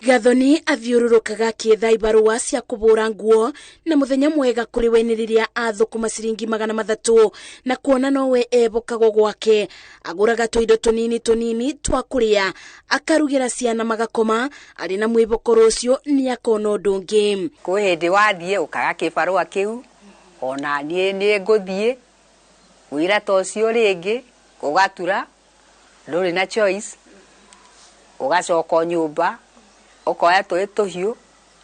Gathoni athiũrũrũkaga akĩetha ibarũa cia kũbũra nguo na mũthenya mwega kũrĩ we nĩ rĩrĩa athũkũma ciringi 300 na kuona nowe ebokagwo gwake agũraga tũindo tũnini tũnini twa kũrĩa akarugĩra ciana magakoma arĩ na mwĩboko rũciũ nĩ akona ũndũ ũngĩ. Kwĩ hĩndĩ wathiĩ ũkaga kĩbarũa kĩu ona niĩ nĩ ngũthiĩ wĩra ta ũcio rĩngĩ ũgatura ndũrĩ na choice ũgacoka nyũmba ukoya tũĩ tũhiũ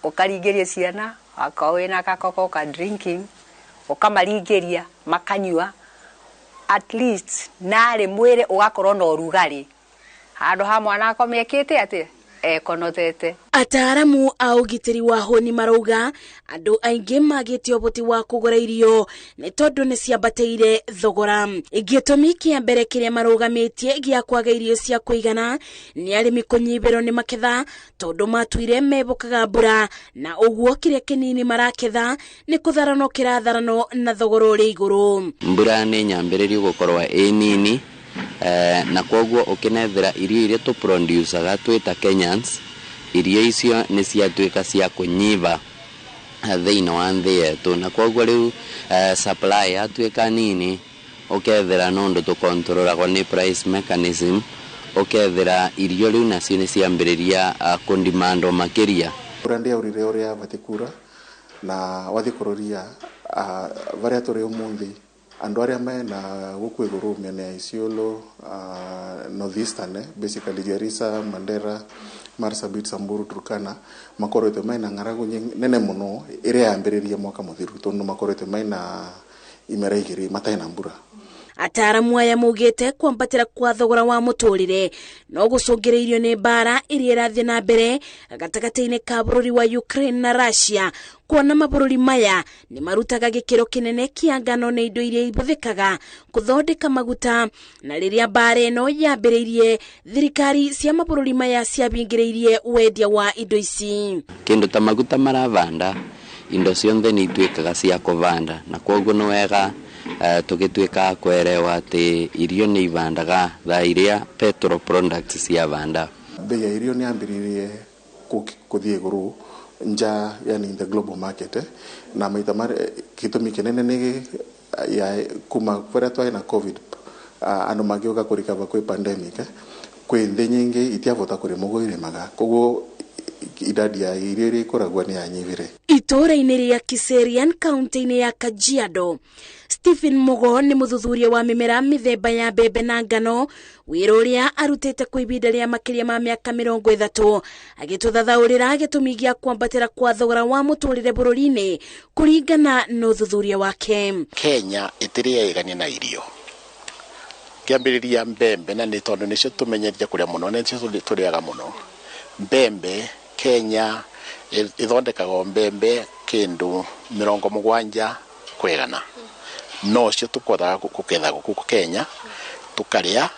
ũkaringĩria ciana akorwo wĩna gakoko ka drinking ũkamaringĩria makanyua at least narĩ mwĩrĩ ũgakorwo na ũrugarĩ handũ ha mwana akome ekĩte atĩa ekonotete. Ataaramu a ũgitĩri wa hũni marauga andũ aingĩ magĩte ũhoti wa kũgũra irio nĩ tondũ nĩ ciambatĩire thogora. Gĩtũmi kĩa mbere kĩrĩa marũgamĩtie gĩa kwaga irio cia kũigana nĩ arĩmi kũnyihĩrwo nĩ maketha tondũ matuire mebokaga mbura na ũguo kĩrĩa kĩnini maraketha nĩ kũtharanwo kĩratharanwo na thogora ũrĩ igũrũ. Mbura nĩ nyambĩrĩrio gũkorwo ĩ nini na koguo ũkĩnethera irio iria tũproducaga twĩ ta Kenyans irio icio nĩ ciatuĩka cia kũnyiva thĩinĩ wa nthĩ yetu na koguo rĩu supply yatuĩka nini ũkethera nũndũ tũkontrolagwo nĩ price mechanism ũkethera irio rĩu nacio nĩ ciambĩrĩria kũndimandwo makĩria. Mbura ndĩaurire ũrĩa yabatiĩ kura na wathiĩ kũroria varĩa tũrĩ ũmũthĩ andũ arĩa mena gũkũ igũrũ mĩena ya Isiolo, Northeastern, basically Garissa, Mandera, Marsabit, Samburu, Turkana makoretwo mena ng'aragu nene mũno ĩrĩa yambĩrĩrie mwaka mũthiru tondũ makoretwo mena imera igĩrĩ matarĩ na mbura. Ataaramu aya maugĩte kwambatĩra kwa thogora wa mũtũrĩre no gũcũngĩrĩirio nĩ mbara ĩrĩa ĩrathiĩ na mbere gatagatĩ-inĩ ka bũrũri wa Ukraine na Russia kuona mabũrũri maya nĩ marutaga gĩkĩro kĩnene kĩa ngano na indo iria ihũthĩkaga kũthondeka maguta na rĩrĩa mbara ĩno yambĩrĩirie thirikari cia mabũrũri maya ciabingĩrĩirie wendia wa indo ici. Kĩndũ ta maguta maravanda indo cionthe nĩ ituĩkaga cia kũvanda na koguo nĩ wega tũgĩtuĩka kwerewa atĩ irio nĩ ivandaga thaa iria petrol products ciavanda. Bei ya irio nĩ yambĩrĩirie kũthiĩ igũrũ nja, yani in the global market, na maita gĩtũmi kĩnene nĩ ya kuma kũrĩa twarĩ na COVID andũ magĩũka kũrikava kwĩ pandemic kwĩ nthĩ nyingĩ itiavota kũrĩma ũguo irĩmaga koguo idadi ya irio iria ikoragwo nĩ yanyihire. Itũũra-inĩ rĩa Kiserian kaunti-inĩ ya Kajiado, Stephen Mugo nĩ mũthuthuria wa mĩmera mĩthemba ya mbembe na ngano wĩra ũrĩa arutĩte kwa ihinda rĩa makĩria ma mĩaka 30 agĩtũthathaũrĩra gĩtũmi gĩa kwambatĩra kwa thogora wa mũtũrĩre bũrũri-inĩ kũringana na ũthuthuria wake. Kenya ĩtĩrĩ yaigania na irio kĩambĩrĩria mbembe na nĩ tondũ nĩcio tũmenyerie kũrĩa mũno na nĩcio tũrĩaga mũno. Mbembe Kenya ithondekagwo mbembe kĩndũ 70 kwa igana no cio tũkothaga kũgetha gũkũ Kenya tũkarĩa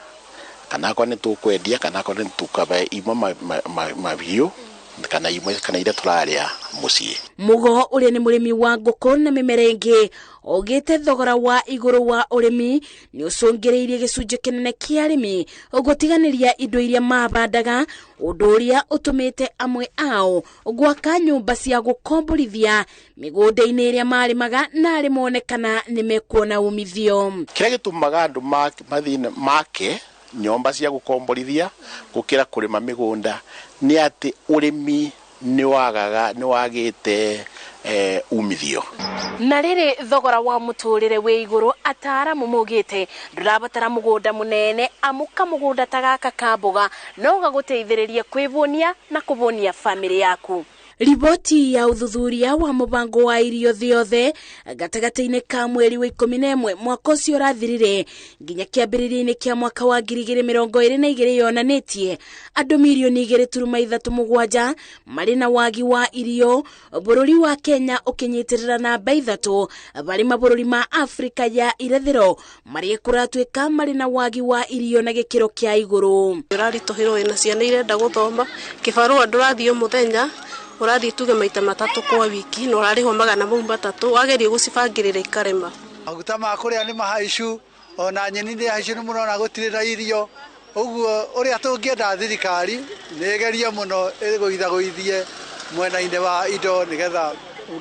kana akorwo nĩ tũkwendia kana akorwo nĩ tũkabe imwe mahiũ kana imwe kana iria tũrarĩa mũciĩ. Mugo ũrĩa nĩ mũrĩmi wa ngũkũ na mĩmera ĩngĩ augĩte thogora wa igũrũ wa ũrĩmi nĩ ũcũngĩrĩirie gĩcunjĩ kĩnene kĩa arĩmi gũtiganĩria indo iria mabandaga ũndũ ũrĩa ũtũmĩte amwe ao gwaka nyũmba cia gũkomborithia mĩgũnda-inĩ ĩrĩa marĩmaga na arĩ monekana nĩ mekuona umithio. Kĩrĩa gĩtũmaga andũ mathiĩ make nyũmba cia gũkomborithia gũkĩra kũrĩma mĩgũnda nĩ atĩ ũrĩmi nĩ wagaga nĩ wagĩte umithio. Na rĩrĩ thogora wa mũtũrĩre wĩ igũrũ ataaramu maugĩte ndũrabatara mũgũnda mũnene amũka mũgũnda ta gaka ka mboga no gagũteithĩrĩrie kwĩbũnia na kũbũnia bamĩrĩ yaku. Riboti ya ũthuthuria wa mũbango wa irio thĩ yothe gatagatĩ-inĩ ka mweri wa 11 mwaka ũcio ũrathirire nginya kĩambĩrĩria-inĩ kĩa mwaka wa 2022 yonanĩtie andũ mirioni 2.37 marĩ na wagi wa irio bũrũri wa Kenya ũkĩnyitĩrĩra namba 3 barĩ mabũrũri ma Afrika ya irathĩro marĩa kũratuĩka marĩ na wagi wa irio na gĩkĩro kĩa igũrũ. Ũraritũhĩrwo wĩna ciana irenda gũthoma kĩbarũa ndũrathiĩ mũthenya ũrathiĩ tuge maita 3 kwa wiki na ũrarĩhwo 300 wagerie gũcibangĩrĩra ikarema. Maguta ma kũrĩa nĩ mahaicu ona nyeni nĩ haicu nĩ mũrona gũtirĩ na irio Ũguo ũrĩa tũngĩenda thirikari nĩ ĩgerie mũno ĩgũithagũithie mwena-inĩ wa indo nĩgetha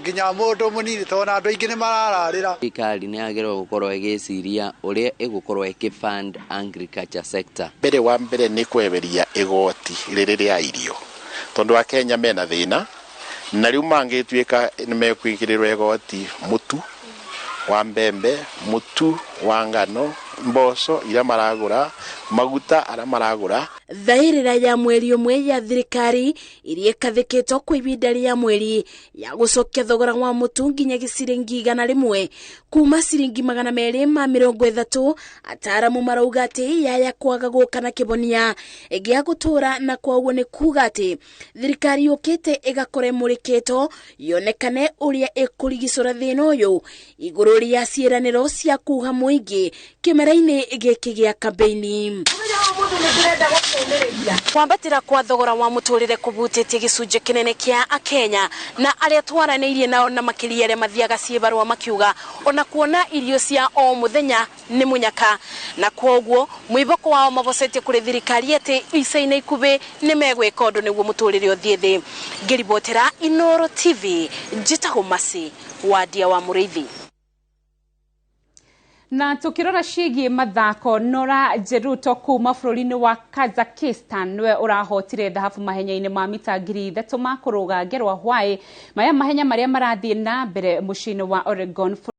nginya mũndũ mũnini tondũ andũ aingĩ nĩ marararĩra. Thirikari nĩ yagĩrĩirwo gũkorwo ĩgĩciria ũrĩa ĩgũkorwo ĩkĩ-fund agriculture sector. Mbere wa mbere nĩ kweheria igoti rĩrĩ rĩa irio tondũ akenya mena thĩna na rĩu mangĩtuĩka nĩ mekwĩkĩrĩrwo igoti mũtu wa mbembe, mũtu wa ngano, mboco iria maragũra, maguta arĩa maragũra. Thairĩra ya mweri ũmwe ya thirikari iria ĩkathĩkĩtwo kwa ihinda rĩa mweri ya gũcokia thogora wa mũtu nginya gĩciringi 100 kuma ciringi 230. Ataramu marauga atĩ yaya kwaga gũka na kĩbonia gĩa gũtũra, na koguo nĩ kuga atĩ thirikari yũkĩte ĩgakora ĩmũrĩkĩtwo yonekane ũrĩa ĩkũrigicũra thĩna ũyũ igũrũ rĩa ciĩranĩro cia kuha mũingĩ kĩmera-inĩ gĩkĩ gĩa kambeini. Kwambatĩra kwa thogora wa mũtũrĩre kũbutĩtie gĩcunjĩ kĩnene kĩa akenya na arĩa twaranĩirie nao, na makĩria arĩa mathiaga ciĩbarũa makiuga ona kuona irio cia o mũthenya nĩ mũnyaka, na kwoguo mwĩboko wao mabocetie kũrĩ thirikari atĩ ica-inĩ ikuhĩ nĩ megwĩka ũndũ nĩguo mũtũrĩre ũthiĩ thĩ. Ngĩribotera Inooro TV, njĩtagwo Mercy Wandia wa Mũrĩithi. Na tukirora ciĩgiĩ mathako, Nora Jeruto kuma bũrũri-inĩ wa Kazakhstan nĩwe ũrahotire thahabu mahenya-inĩ ma mita 3,000 ma kũrũga ngerwa hwaĩ. Maya mahenya marĩa marathiĩ na mbere mũciĩ-inĩ wa Oregon.